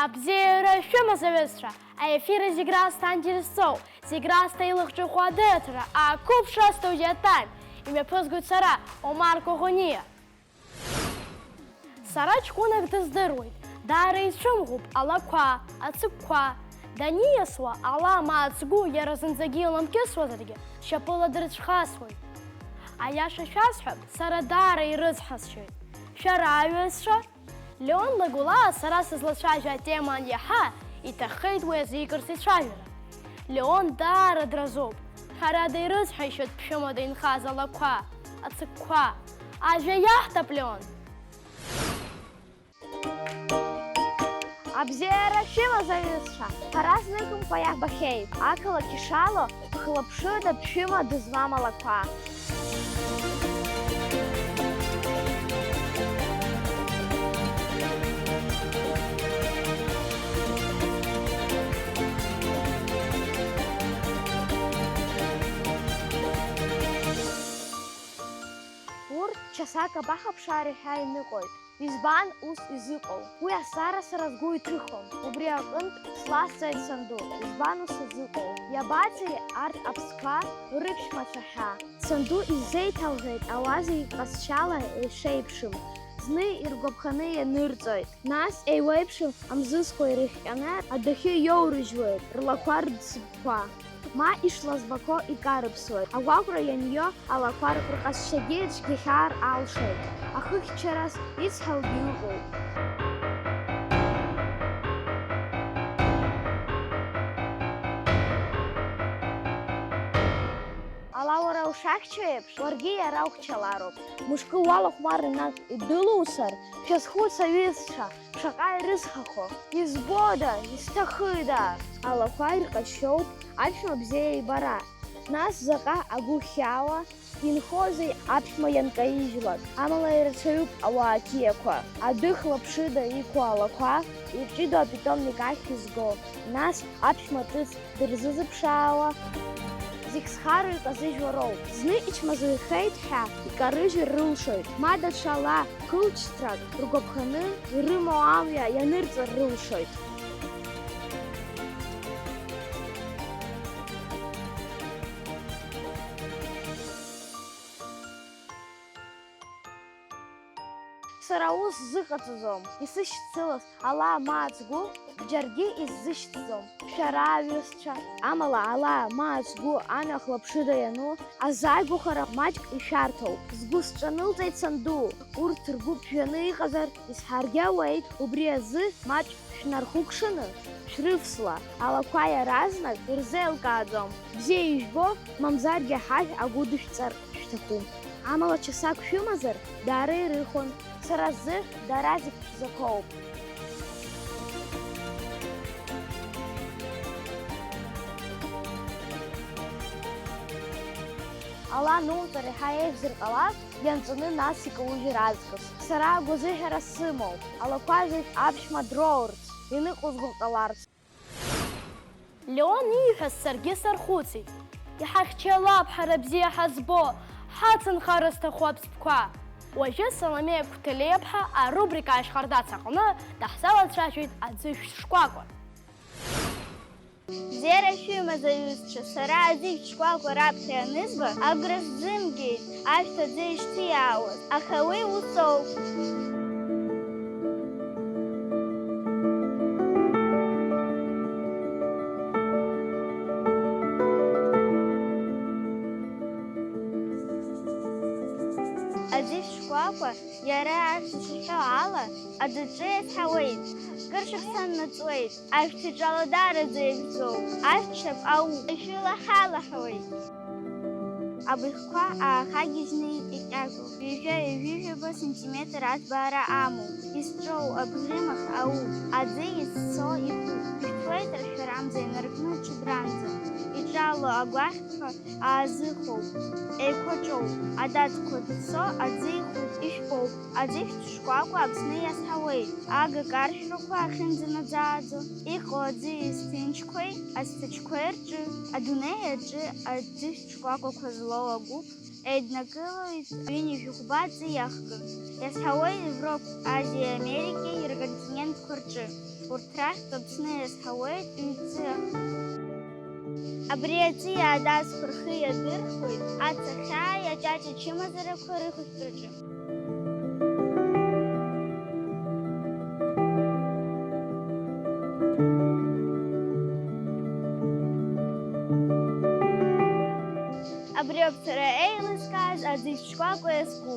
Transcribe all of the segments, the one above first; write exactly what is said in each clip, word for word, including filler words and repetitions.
Абзиара шәымаз, аҩызцәа! Аефир зегь раасҭа анџьырсҵоу, зегь раасҭа илахҿыху адырраҭара, ақәыԥшра астудиа Time, имҩаԥызгоит сара, Омар Коӷониа. Сара ҷкәынак дыздыруеит, даара ицәымӷуп алақәа, ацыгәқәа. Даниасуа ала ма ацгәы иара зынӡагьы иламкьысуазаргьы, шьапыла дырцәхасуеит. Аиаша шәасҳәап, сара даара ирыцҳасшьоит. Шәара, аҩызцәа? Леон Лагәылаа сара сызлацәажәо атема аниаҳа, иҭаххеит уи азикырц ицәажәара. Леон даара дразоуп. Ҳәарада, ирыцҳаишьоит ԥшәымада инхаз алақәа, ацыгәқәа. Ажәа иаҳҭап, Леон! Абзиара шәымаз, аҩызцәа! Ҳара зныкымкәа иаҳбахьеит, ақалақь ишалоу хылаԥшыда ԥшәыма дызмам алақәа. Урҭ часак абаҳаԥшаари ҳәа иныҟәоит. Избан ус изыҟоу? Уи азҵаара сара сгәы иҭыхон. Убри аҟынтә сласҵоит санду, избан ус изыҟоу? Иабацеи арҭ аԥсқәа рыԥшәмацәа ҳәа? Санду изеиҭалҳәеит ауаа зегь ҟазшьала ишеиԥшым. Зны иргәаԥханы ианырҵоит, нас еиуеиԥшым амзызқәа ирыхҟьаны адәахьы иоурыжьуеит рлақәа рыцыгәқәа. Ма ишлазвақәо икарыԥсуеит. Агәаҟра ианио алақәа рҟазшьагьы цәгьахьаар алшоит. Ахыхьчараз ицҳаугьы ыҟоуп. Ала уара ушахьчо еиԥш, уаргьы иара ухьчалароуп. Мышкы уалахәмарны нас идәылоуцар, шәазхәыц, аҩызцәа, шаҟа ирызҳахо, избода, изҭахыда? Алақәа ирҟазшьоуп аԥшәма бзиа ибара. Нас заҟа агәыхьаауа инхозеи аԥшәма ианкаижьлак, амала ирацәаҩуп ауаа қьиақәа. Адәы хылаԥшыда иқәу алақәа, иҷыдоу апитомник ахь изго, нас аԥшәма ҿыц дырзызыԥшаауа, зегь зхароу иказыжьуа роуп. Зны ичмазаҩхеит ҳәа икарыжьыр рылшоит, ма даҽа ла кылчҭрак ргәаԥханы ирымоу амҩа ианырҵар рылшоит. Сара ус сзыҟаҵаӡом, исышьцылаз ала ма ацгәы џьаргьы исзышьҭӡом. Шәара, аҩызцәа, амала ала ма ацгәы амҩа хлаԥшыда иану азааигәахара маҷк ишәарҭоуп. Сгәы сҿанылҵеит санду, урҭ ргәы ԥжәаны иҟазар, исҳаргьы ауеит, убри азы маҷк шәнархыкәшаны шәрывсла, алақәа иаразнак ирзеилкааӡом, бзиа ижәбо, мамзаргьы ҳажә агәыдышәҵар шәҭахуп. Амала часак шәымазар, даара ирыхон, сара сзы дара зегь ԥшӡақәоуп. Ала нуҵар иаҳа еиӷьзар ҟалап, ианҵаны нас икаужьыр аҵкыс. Сара агәазыҳәара сымоуп, алақәа зегь аԥшәма дроурц, иныҟәызго ҟаларц. Леон ииҳәаз саргьы сархәыцит. Иҳахьчалап ҳара бзиа ҳазбо, ҳацынхара зҭаху аԥстәқәа. Уажәы Саломеиа Қәҭелиаԥҳа арубрика Ашьхардац аҟны даҳзалацәажәеит аӡыжә шкәакәа. Бзиара шәымаз, аҩызцәа, сара аӡыжә шкәакәа раԥхьа ианызба, агәра сзымгеит, ашәҭ аӡы ишҭиаауаз, аха уи усоуп. Аӡыжә шкәакәа, иара ашәҭ ишиҳәо ала, аӡаҿы иазҳауеит, кыр шықәса ннаҵуеит. Ашәҭ иҿала даараӡа иагьӡоуп, ашәҭ шьап ауп, ишәылаҳәа-лаҳәуеит. Абӷьқәа аахагьежьны икьакьакьоуп, ҩажәа-ҩажәижәаба сантиметр аӡбара амоуп, изҿоу абӷьымах ауп, аӡы иссо ихуп, ишәҭуеит рашәарамза инаркны ҽадранӡа, иҿало агәаӷьқәа аазыхәоуп, еиқәаҿоуп, адацқәа дыссо аӡы ихуп, ишәпоуп, аӡыжә шкәакәа Аԥсны иазҳауеит, агага аршәрақәа ахьынӡанаӡааӡо, иҟоу аӡы изҭынчқәеи азҭаҷқәеи рҿы, адунеи аҿы аӡыжә шкәакәақәа злоу агәыԥ еиднакылоит ҩынҩажәи хәба ҵиахкы, иазҳауеит Европа, Азиа, Америка рконтинентқәа рҿы. Урҭ рахьтә Аԥсны иазҳауеит ҩӡы. Абри аҵиаа дазқәа рхы иадырхәоит ацахьааи аҷаҷа чымазарақәа рыхәшәтәраҿы. Абри ауп сара еилыскааз аӡиас шкәакәа иазку.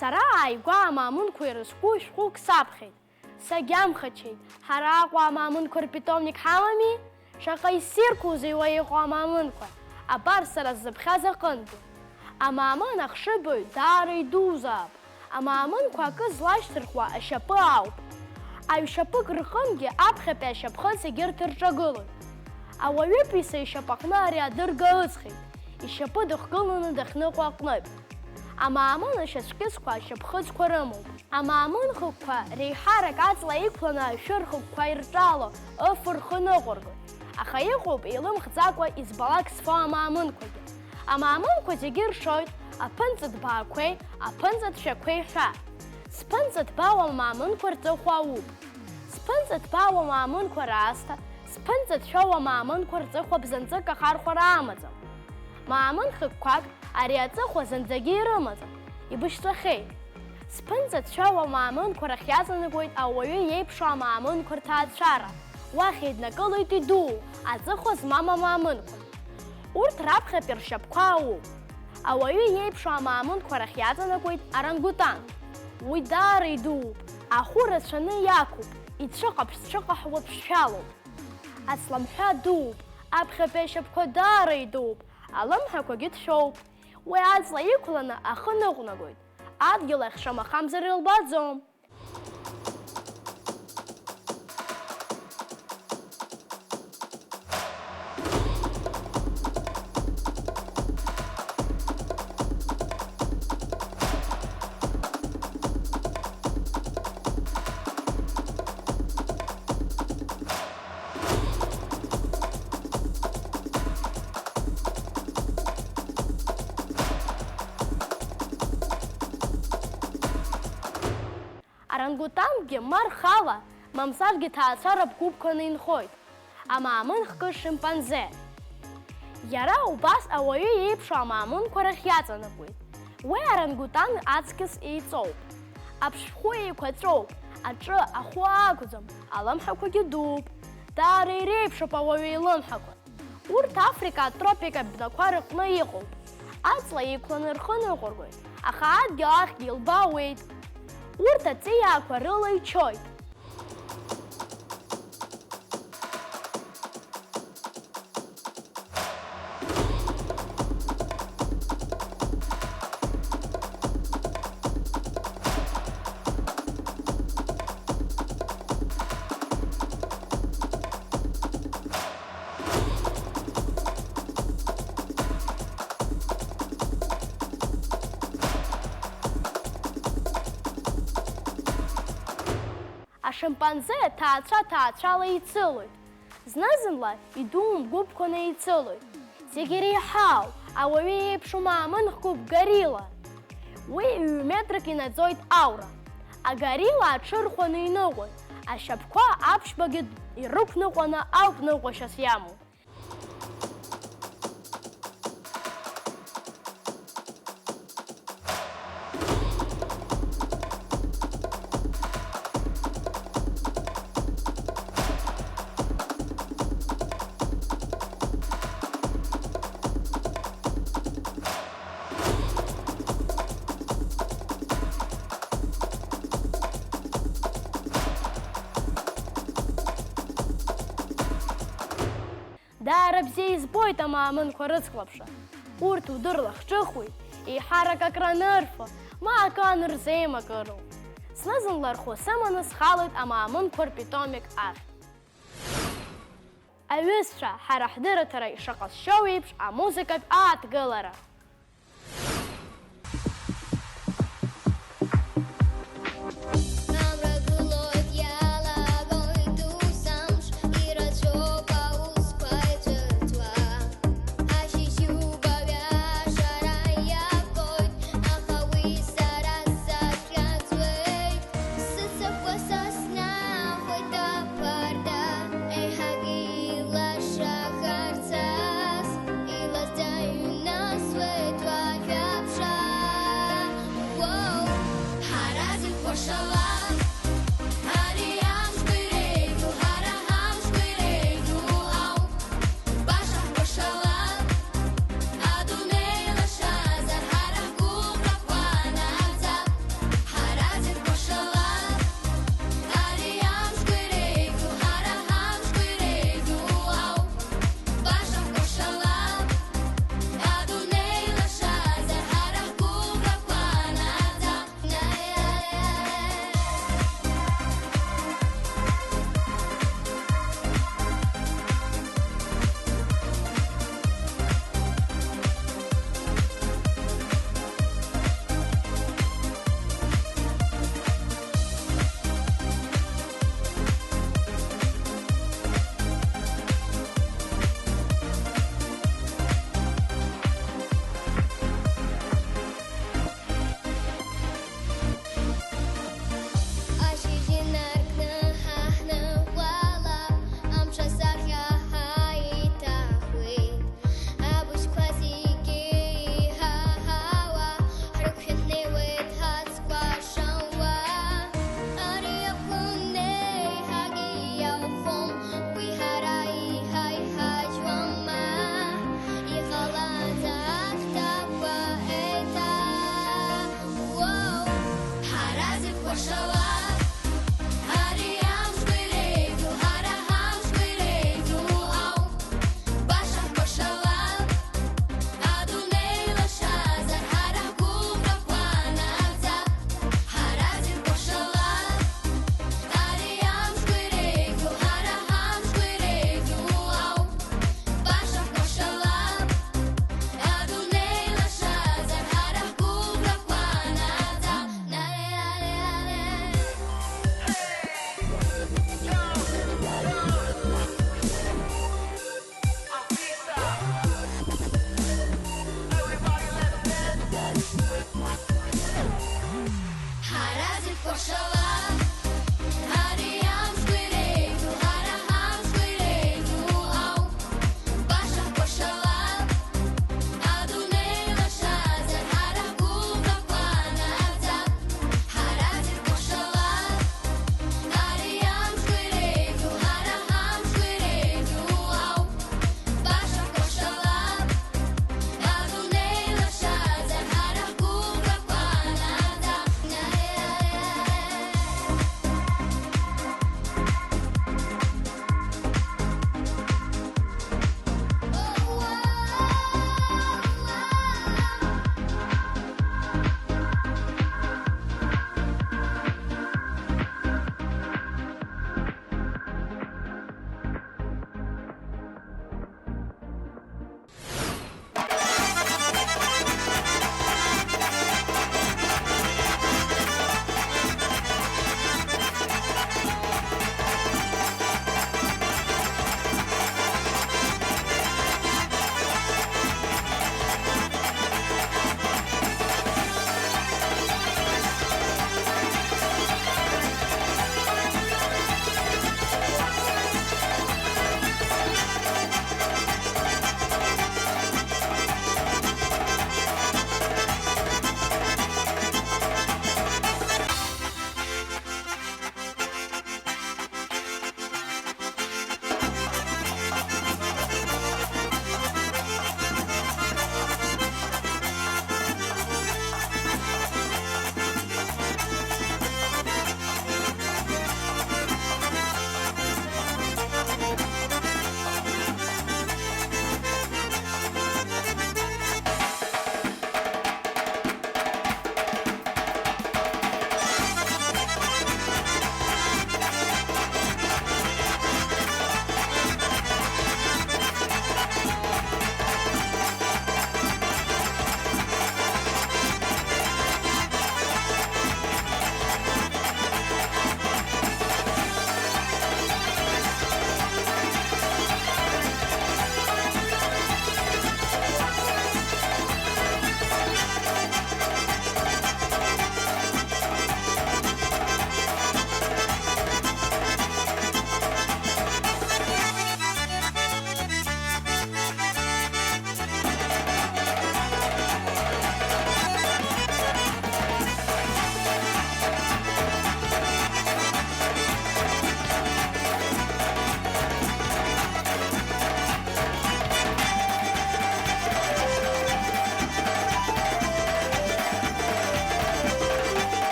Сара ааигәа амаамынқәа ирызку шәҟәык саԥхьеит. Сагьамхаччеит, ҳара Аҟәа амаамынқәа рпитомник ҳамами? Шаҟа иссирқәоузеи уа иҟоу амаамынқәа, абар сара сзыԥхьаз аҟынтәи. Амаамын ахшыбаҩ даара идузаап. Амаамынқәа акы злашьҭырхуа ашьапы ауп. Аҩ шьапык рҟынгьы аԥхьатәи ашьапхыц егьырҭ рҿагылоит. Ауаҩытәыҩса ишьапаҟны ари адырга ыҵхеит, ишьапы дыхгыланы дахьныҟәо аҟнытә. Амаамын ашьацәкьысқәа ашьапхыцқәа рымоуп. Амаамын хықәқәа реиҳарак аҵла иқәланы ашәыр хықәқәа ирҿало ыф рхы ныҟәыргоит, аха иҟоуп еилымхӡакәа избалак зфо амаамынқәагьы. Амаамынқәа зегьы ршоит аԥынҵа ҭбаақәеи аԥынҵа ҭшәақәеи ҳәа. Сԥынҵа ҭбаау амаамынқәа рҵыхәа ауп. Сԥынҵа ҭбаау амаамынқәа раасҭа, сԥынҵа ҭшәоу амаамынқәа рҵыхәа бзанҵык ахархәара амаӡам. Маамын хықәқәак ари аҵыхәа зынӡагьы ирымаӡам, ибышьҵәахеит. Сԥынҵа ҭшәоу амаамынқәа рахь иаҵанакуеит ауаҩы иеиԥшу амаамынқәа рҭаацәара, уахь еиднакылоит идуу аҵыхәа змам амаамынқәа. Урҭ раԥхьатәи ршьапқәа аууп. Ауаҩы иеиԥшу амаамынқәа рахь иаҵанакуеит орангутан. Уи даара идууп, ахәы рацәаны иақәуп, ицәыҟаԥ-цәыҟаҳуа ԥшшәалоуп. Ацламҳәа дууп, аԥхьатәи ашьапқәа даара идууп, алымҳақәагьы ҭшәоуп. Уи аҵла иқәланы ахы ныҟәнагоит, адгьыл ахь шамахамзар илбаӡом. Орангутангьы ма рхала, мамзаргьы ҭаацәаратә гәыԥқәаны инхоит, амаамын хкы шимпанзе. Иара убас ауаҩы иеиԥшу амаамынқәа рахь иаҵанакуеит. Уи орангутан аҵкыс еиҵоуп. Аԥшшәхәы еиқәаҵәоуп, аҿы ахәы акәӡам, алымҳақәагьы дууп. Даара иреиԥшуп ауаҩы илымҳақәа. Урҭ Африка атропикатә бнақәа рыҟны иҟоуп. Аҵла иқәланы рхы ныҟәыргоит, аха адгьыл ахьгьы илбаауеит. Урҭ аҵиаақәа рыла ичоит. Ашимпанзе ҭаацәа-ҭаацәала ицылоит. Зны-зынла идуу гәыԥқәаны ицылоит. Зегь иреиҳау ауаҩы иеиԥшу маамын хкуп горилла. Уи ҩ-метрак инаӡоит аура. Агорилла аҽырхәаны иныҟәоит, ашьапқәа аԥшьбагьы ирықәныҟәаны ауп ныҟәашьас иамоу. Даара бзиа избоит амаамынқәа рыцклаԥшра. Урҭ удырлахҿыхуеит, еиҳарак акранырфо, ма акы анырзеимакыроу. Зны-зынла рхәы сыманы схалоит амаамынқәа рпитомик ахь. Аҩызцәа, ҳара ҳдырраҭара ишаҟазшьоу еиԥш амузыкатә ааҭгылара. Амра гылоит, иалагоит ус амш, ирацәоуп аусқәа ицәырҵуа. Ашьыжьубаҩ ашара иабоит,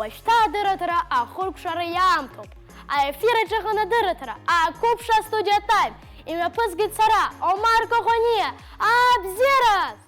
Уажәшьҭа адырраҭара ахыркәшара иаамҭоуп. Аефир аҿы аҟны адырраҭара ақәыԥшра астудиа Time имҩаԥысгеит сара, Омар Коӷониа, абзиараз!